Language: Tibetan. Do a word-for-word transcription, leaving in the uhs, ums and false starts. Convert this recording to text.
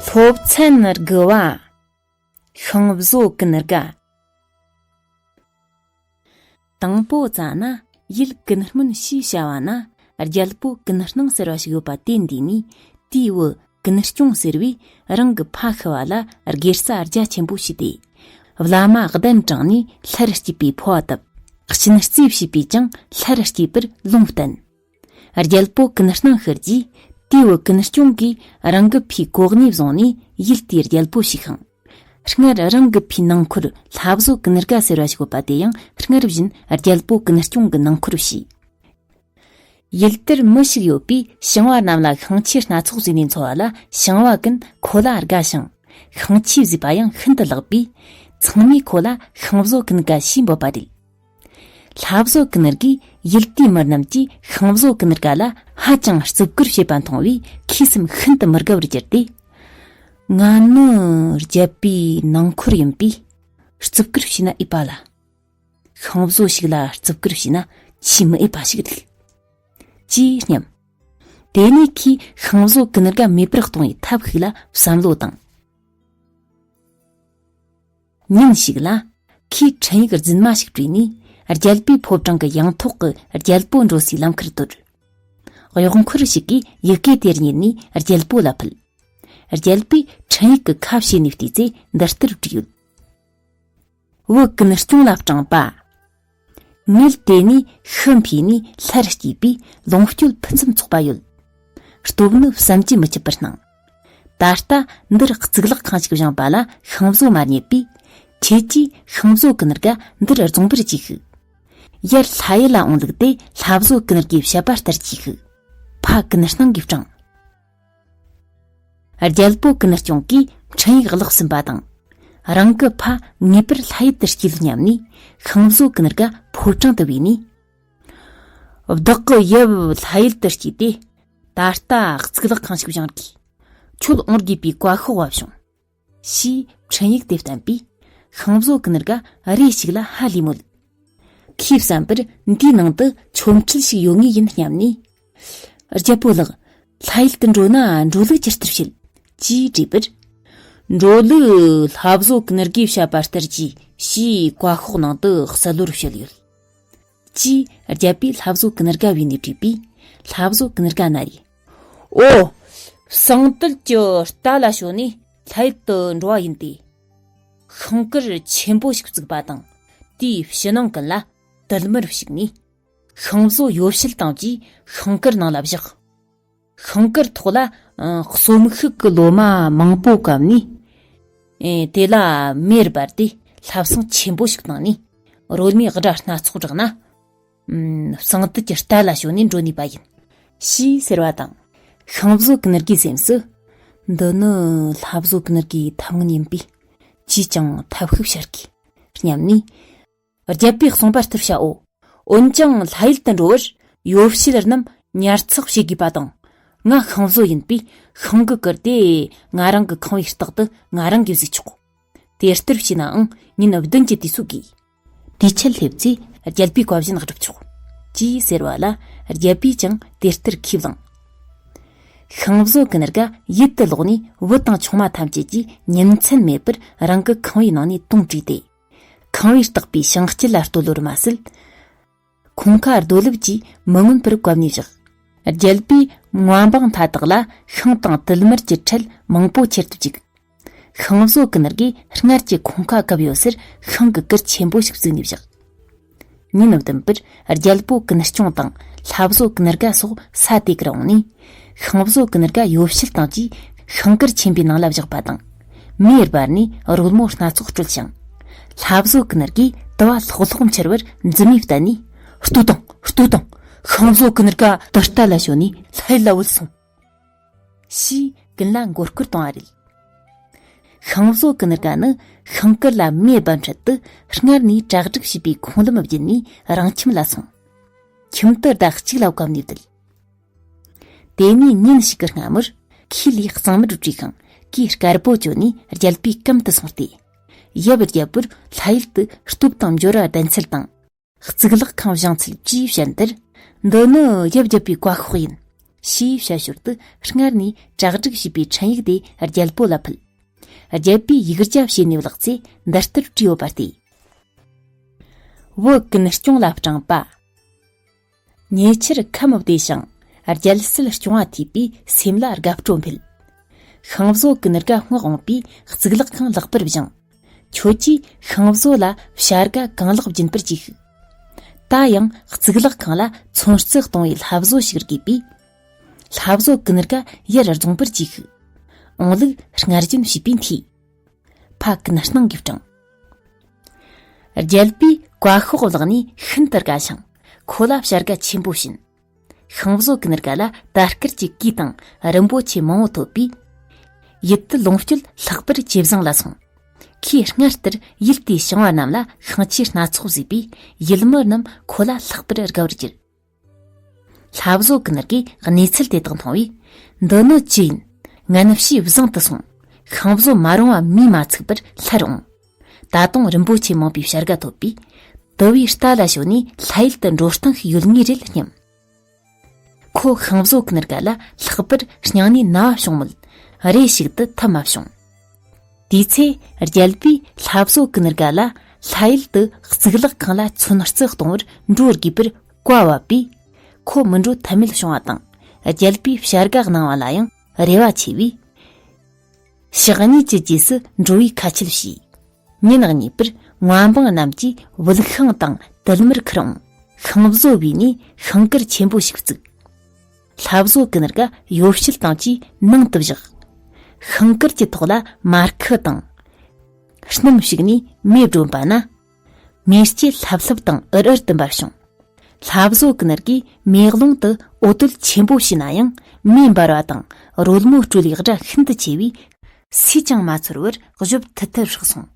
སློབ་ཚན་དགུ་བ། ཤིང་བཟོ་ཀུན་དགའ། དང་པོ་ཙ་ན་ཡུལ་ཀུན་སྨོན་ཞེས་བྱ་བ་ན། རྒྱལ་པོ་ཀུན་སྣང་ཟེར་བ་ཞིག་ཡོད་པ་དེ་འདས་ནས། དེའི་བུ་ཀུན་སྐྱོང་ཟེར་བས་རང་གི་ཕ་ཤི་བ་ལ་དགེ་རྩ་རྒྱ་ཆེན་པོ་བྱས་ཏེ། བླ་མ་གདན་དྲངས་ནས་སླར་སྐྱེས་པའི་འཕོ་བ་བཏབ། གཅིན་རྩིས་བྱས་པས་ཀྱང་སླར་སྐྱེས་པར་ལུང་བསྟན། རྒྱལ་པོ་ཀུན་སྣང་ཤི་རྗེས། དེའི་བུ་ཀུན་སྐྱོང་གིས་རང་གི་ཕའི་གོ་གནས་བཟུང་ནས་ཡུལ་དེའི་རྒྱལ་པོ་བྱས་ཤིང་། སྔར་རང་གི་ཕའི་ནང་འཁོར་ལྷ་བཟོ་ཀུན་དགའ་ཟེར་བ་ཞིག་ཡོད་པ་དེ་ཡང་སྔར་བཞིན་རྒྱལ་པོ་ཀུན་སྐྱོང་གི་ནང་འཁོར་བྱས། ཡུལ་དེར་མི་ཞིག་ཡོད་པས་ཞིང་བ་རྣམས་ལ་ཤིང་ཆས་སྣ་ཚོགས་བཟོས་ནས་འཚོ་བ་ལ། ཞིང་བ་ཀུན་ཁོ་ལ་དགའ་ཞིང་། ཤིང་ཆས་བཟོས་པ་ཡང་ཤིན་ཏུ་ལེགས་པས། ཚང་མས་ཁོ་ལ་ཤིང་བཟོ་ཀུན་དགའ་ཞེས་འབོད་པ་རེད། ལྷ་བཟོ་ཀུན་དགའི་ཡུལ་དེའི་མི་རྣམས་ཀྱིས་ཤིང་བཟོ་ཀུན་དགའ་ལ་ཧ་ཅང་རྩུབ་བཀུར་བྱེད་པ་མཐོང་བས་ཁོའི་སེམས་ཤིན་ཏུ་མི་དགའ་བར་གྱུར་ཏེ། ང་ནི་རྒྱལ་པོའི་ནང་འཁོར་ཡིན་པས་རྩུབ་བཀུར་བྱས་ན་འོས་པ་ལ། ཤིང་བཟོ་ཞིག་ལ་རྩུབ་བཀུར་བྱས་ན་ཆེས་མི་འོས་པ་ཞིག་རེད། ཅེས་སྙམ། དེ་ནས་ཁོས་ཤིང་བཟོ་ཀུན་དགའ་མེད་པར་གཏོང་བའི་ཐབས་ཤིག་ལ་བསམ་བློ་བཏང་། ཉིན་ཞིག་ལ། ཁོས་འཕྲིན་ཡིག་རྫུན་མ་ཞིག་བྲིས་ནས་རྒྱལ་པོའི་ཕོ་བྲང་གི་ཡང་ཐོག་གི་རྒྱལ་པོ་འགྲོ་སའི་ལམ་ཁར་དོར། གཡོག་འཁོར་ཞིག་གིས་ཡི་གེ་དེ་རྙེད་ནས་རྒྱལ་པོ་ལ་ཕུལ། རྒྱལ་པོས་འཕྲིན་ཡིག་གི་ཁ་ཕྱེ་ནས་བལྟས་ཚེ་འདི་ལྟར་བྲིས་ཡོད། བུ་ཀུན་སྐྱོང་ལ་སྤྲིངས་པ། ངས་དེ་ནས་ཤི་འཕོས་ནས་སླར་སྐྱེས་པས་ལོངས་སྤྱོད་ཕུན་སུམ་ཚོགས་པ་ཡོད། སྟོབས་ནི་བསམ་གྱིས་མི་ཁྱབ་པར་སྣང་། ད་ལྟ་འདིར་གཙུག་ལག་ཁང་ཞིག་བཞེངས་པ་ལ་ཤིང་བཟོ་མ་རྙེད་པས། ཁྱེད་ཀྱིས་ཤིང་བཟོ་ཀུན་དགའ་འདིར་རྫོང་པར་གྱིས་ཤིག། ཡར་ལྷ་ཡུལ་ལ་འོང་ལུགས་དེ་ལྷ་བཟོ་ཀུན་དགའི་བཤད་པ་ལྟར་གྱིས་ཤིག། ཕ་ཀུན་སྣང་གིས་སྤྲིངས། རྒྱལ་པོ་ཀུན་སྐྱོང་གིས་འཕྲིན་ཡིག་བཀླགས་ཟིན་པ་དང་། རང་གི་ཕ་ངེས་པར་ལྷ་ཡུལ་དུ་སྐྱེལ་སྙམ་ནས་ཤིང་བཟོ་ཀུན་དགའ་ཕོ་བྲང་དུ་བོས་ནས། བདག་གི་ཡབ་ལྷ་ཡུལ་དུ་སྐྱེས་ཏེ། ད་ལྟ་གཙུག་ལག་ཁང་ཞིག་བཞེངས་དགོས། ཁྱོད་འོང་དགོས་པའི་བཀའ་ཤོག་བབས་བྱུང་། ཞེས་འཕྲིན་ཡིག་དེ་བསྟན་པས། ཤིང་བཟོ་ཀུན་དགའ་རེ་ཞིག་ལ་ཧ་ལས་མོད། ཁོས་བསམ་པར་འདིའི་ནང་དུ་ཆོ་འཕྲུལ་ཞིག་ཡོད་ངེས་ཡིན་སྙམ་ནས། རྒྱལ་པོ་ལགས། ལྷ་ཡུལ་དུ་འགྲོ་ན་འགྲོ་ལུགས་ཇི་ལྟར་བྱེད། ཅེས་དྲིས་པར། འགྲོ་ལུགས་ལྷ་བཟོ་ཀུན་དགའི་བཤད་པ་ལྟར་གྱིས་ཞེས་བཀའ་ཤོག་ནང་དུ་གསལ་བོར་བཤད་ཡོད། ཅེས་རྒྱལ་པོས་ལྷ་བཟོ་ཀུན་དགའ་བོས་ནས་དྲིས་པས། ལྷ་བཟོ་ཀུན་དགའ་ན་རེ། ཨོ། ཟངས་དུལ་གྱི་རྟ་ལ་ཞོན་ནས་ལྷ་ཡུལ་དུ་འགྲོ་བ་ཡིན་ཏེ། ཤིང་དཀར་ཆེན་པོ་ཞིག་བརྩིགས་པ་དང་། དེའི་ཕྱི་ནང་ཀུན་ལ་དུལ་མར་བྱུགས་ནས། ཤིང་བཟོ་ཡོ་བྱད་དང་བཅས་ཤིང་དཀར་ནང་ལ་བཞག། ཤིང་དཀར་ཐོག་ལ་ཨ་གསོམ་ཤུགས་ཀྱི་ལོ་མ་མང་པོ་བཀབ་ནས། ཨེ་དེ་ལ་མེར་སྦར་ཏེ་ལྷ་བསང་ཆེན་པོ་ཞིག་བཏང་ནས། རོལ་མོའི་སྒྲ་སྣ་ཚོགས་བསྒྲགས་ན། ཨམ་ཟངས་དུལ་གྱི་རྟ་ལ་ཞོན་ནས་འགྲོ་ནུས་པ་ཡིན། ཞེས་ཟེར་བ་དང་། ཤིང་བཟོ་ཀུན་དགའི་སེམས་སུ། འདི་ནི་ལྷ་བཟོ་ཀུན་དགའི་ཐབས་ངན་ཡིན་པས། ཅིས་ཀྱང་ཐབས་ཤིག་བྱ་དགོས། སྙམ་ནས། རྒྱལ་པོས་གསུངས་པ་ལྟར་བྱའོ། འོན་ཀྱང་ལྷ་ཡུལ་དུ་འགྲོ་བར་ཡོ་བྱད་རྣམས་ཉར་ཚགས་བྱེད་དགོས་པ་དང་། ང་ཤིང་བཟོ་ཡིན་པས་ཤིང་གི་གུར་དེ་ང་རང་གི་ཁང་བའི་ལྟག་ཏུ་ང་རང་གིས་བཟོས་ཆོག། དེ་ལྟར་བྱས་ནའང་ཉིན་བདུན་གྱི་དུས་ཚོད་དགོས། དུས་ཆད་སླེབས་ཚེ་རྒྱལ་པོའི་བཀའ་བཞིན་སྒྲུབ་ཆོག། ཅེས་ཟེར་བ་ལ་རྒྱལ་པོས་ཀྱང་དེ་ལྟར་ཁས་བླངས། ཤིང་བཟོ་ཀུན་དགའ་ཡུལ་དུ་ལོག་ནས་བུ་དང་ཆུང་མ་ཐམས་ཅད་ཀྱིས་ཉིན་མཚན་མེད་པར་རང་གི་ཁང་བའི་ནང་ནས་དུང་བྲིས་ཏེ། ཁང་བའི་ལྟག་པའི་བྱང་དཀྱིལ་ལ་རྟོལ་བར་མ་ཟད། ཁང་ཁ་རྡོ་ལེབ་ཀྱིས་མི་མངོན་པར་བཀབ་ནས་བཞག། རྒྱལ་པོས་མངའ་འབངས་མཐའ་དག་ལ་ཤིང་དང་དུལ་མར་གྱི་ཁྲལ་མང་པོ་ཁྱེར་དུ་བཅུག། ཤིང་བཟོ་ཀུན་དགའི་སྔར་གྱི་ཁང་ཁ་བཀབ་ཡོད་སར་ཤིང་གི་གུར་ཆེན་པོ་ཞིག་བཙུགས་ནས་བཞག། ཉིན་བདུན་པར་རྒྱལ་པོ་ཀུན་སྐྱོང་དང་ལྷ་བཟོ་ཀུན་དགའ་སོགས་ས་དེ་གར་འོངས་ནས། ཤིང་བཟོ་ཀུན་དགའ་ཡོ་བྱད་དང་བཅས་ཤིང་དཀར་ཆེན་པོའི་ནང་ལ་བཞག་པ་དང་། མེ་སྦར་ནས་རོལ་མོ་སྣ་ཚོགས་དཀྲོལ་ཞིང་། ལྷ་བཟོ་ཀུན་དགའི་དུ་བ་ལྷོག་ལྷོག་འཕྱུར་བར་མཛུབ་མོས་བསྟན་ནས། ལྟོས་དང་ལྟོས་དང་། ཤིང་བཟོ་ཀུན་དགའ་དུ་རྟ་ལ་ཞོན་ནས་ལྷ་ཡུལ་ལ་བུད་སོང་། ཞེས་ཀུན་ལ་མགོ་སྐོར་གཏོང་བ་རེད། ཤིང་བཟོ་ཀུན་དགའ་ནི་ཤིང་དཀར་ལ་མེ་སྦར་འཕྲལ་དུ་སྔར་ནས་གྲ་སྒྲིག་བྱས་པའི་ཁོང་ལམ་བརྒྱུད་ནས་རང་ཁྱིམ་ལ་སོང་། ཁྱིམ་དུ་ཟླ་གཅིག་ལ་བཀབ་ནས་བསྡད། དེ་ནས་ཉིན་ཞིག་གི་སྔ་མོར་ཁོས་ལས་གཙང་མར་བྲིས་ཤིང་གོས་དཀར་པོ་གྱོན་ནས་རྒྱལ་པོའི་གམ་དུ་སོང་སྟེ། ཡབ་རྒྱལ་པོར་ལྷ་ཡུལ་དུ་སྟོབས་དང་འབྱོར་བ་ལྡན་ཚུལ་དང་། གཙུག་ལག་ཁང་བཞེངས་ཚུལ་བཅས་བཤད་འདིར། འདི་ནི་ཡབ་རྒྱལ་པོའི་བཀའ་ཤོག་ཡིན། ཞེས་བཤད་ཞོར་དུ་སྔར་ནས་གྲ་སྒྲིག་བྱས་པའི་འཕྲིན་ཡིག་དེ་རྒྱལ་པོ་ལ་ཕུལ། རྒྱལ་པོས་ཡིག་བརྒྱ་བྱས་ནས་བཀླགས་ཚེ་འདི་ལྟར་བྲིས་ཡོད་པ་སྟེ། བོད་ཀུན་སྐྱོང་ལ་སྤྲངས་པ། ཉེ་ཆར་ཁམས་བདེ་ཞིང་རྒྱལ་སྲིད་སྐྱོང་བ་ཐོས་པས་སེམས་ལ་དགའ་སྤྲོ་འཕེལ། ཤིང་བཟོ་ཀུན་དགའ་བསྔགས་འོང་པས་གཙུག་ལག་ཁང་ལེགས་པར་བཞེངས། ཁྱོད་ཀྱིས་ཤིང་བཟོ་ལ་བྱ་དགའ་གང་ལེགས་སྦྱིན་པར་གྱིས་ཤིག། ད་ཡང་གཙུག་ལག་ཁང་ལ་ཚོན་རྩི་གཏོང་བའི་ལྷ་བཟོ་ཞིག་དགོས་པས། ལྷ་བཟོ་ཀུན་དགའ་ཡར་རྫོང་པར་གྱིས་ཤིག། འོང་ལུགས་སྔར་བཞིན་བྱས་པས་འཐུས། ཕ་ཀུན་སྣང་གིས་སྤྲིངས། རྒྱལ་པོས་བཀའ་ཤོག་བཀླགས་ནས་ཤིན་ཏུ་དགའ་ཞིང་། ཁོ་ལ་བྱ་དགའ་ཆེན་པོ་བྱིན། ཤིང་བཟོ་ཀུན་དགའ་ལ་དར་དཀར་གྱི་གོས་དང་རིན་པོ་ཆེ་མང་བོ་ཐོབ་པས། ཡུལ་དུ་ལོངས་སྤྱོད་ལྷག་པར་ཇེ་བཟང་ལ་སོང་། ཁོས་སྔར་ལྟར་ཡུལ་དེའི་ཞིང་བ་རྣམས་ལ་ཤིང་ཆས་སྣ་ཚོགས་བཟོས་པས་ཡུལ་མི་རྣམས་ཁོ་ལ་ལྷག་པར་དགའ་བར་གྱུར། ལྷ་བཟོ་ཀུན་དགའི་གནས་ཚུལ་དེ་དག་མཐོང་བས། འདི་ནི་ཅི་ཡིན། ངན་བྱས་བཟང་དུ་སོང་། ཤིང་བཟོ་མ་རུང་བ་མིས་མ་ཚུགས་པར་སླར་འོང་། ད་དུང་རིན་པོ་ཆེ་མང་པོའི་བྱ་དགའ་ཐོབ་པས། དུ་བའི་རྟ་ལ་ཞོན་ནས་ལྷ་ཡུལ་དུ་འགྲོ་སྟངས་ཤིག་ཡོད་ངེས་རེད་སྙམ། ཁོ་ཤིང་བཟོ་ཀུན་དགའ་ལ་ལྷག་པར་སྙིང་ནས་ན་བ་བྱུང་མོད། རེ་ཞིག་ཏུ་ཐབས་མ་བྱུང་། དེའི་ཚེ་རྒྱལ་པོས་ལྷ་བཟོ་ཀུན་དགའ་ལ་ལྷ་ཡུལ་དུ་གཙུག་ལག་ཁང་ལ་ཚོན་རྩི་གཏོང་བར་འགྲོ་དགོས་པར་བཀའ་བབས་པས། ཁོ་མི་འགྲོ་ཐབས་མེད་བྱུང་བ་དང་། རྒྱལ་པོས་བྱ་དགའ་གནང་བ་ལ་ཡང་རེ་བ་ཆེ་བས། ཞག་གཉིས་ཀྱི་རྗེས་སུ་འགྲོ་བའི་ཁ་ཆད་བྱས། ཉིན་གཉིས་པར་མངའ་འབངས་རྣམས་ཀྱིས་བུད་ཤིང་དང་དུལ་མར་ཁུར་འོང་། ཤིང་བཟོ་བས་ནས་ཤིང་དཀར་ཆེན་པོ་ཞིག་བཙུགས། ལྷ་བཟོ་ཀུན་དགའ་ཡོ་བྱད་དང་བཅས་ནང་དུ་བཞག། ཤིང་དཀར་གྱི་ཐོག་ལ་མར་ཁུ་དང་། སྣུམ་བྱུགས་ནས་མེ་སྒྲོན་པ་ན། མེ་ལྕེ་ལྷབ་ལྷུབ་དང་འུར་འུར་དུ་འབར་བྱུང་། ལྷ་བཟོ་ཀུན་དགའི་མེ་རླུང་དུ་འོ་དོད་ཆེན་པོ་བྱས་ན་ཡང་མེ་འབར་བ་དང་རོལ་མོ་དཀྲོལ་བའི་སྒྲ་ཤིན་ཏུ་ཆེ་བས། སུས་ཀྱང་མ་ཚོར་བར་གཞོབ་ཐུལ་ཐུལ་ཧྲག་སོང་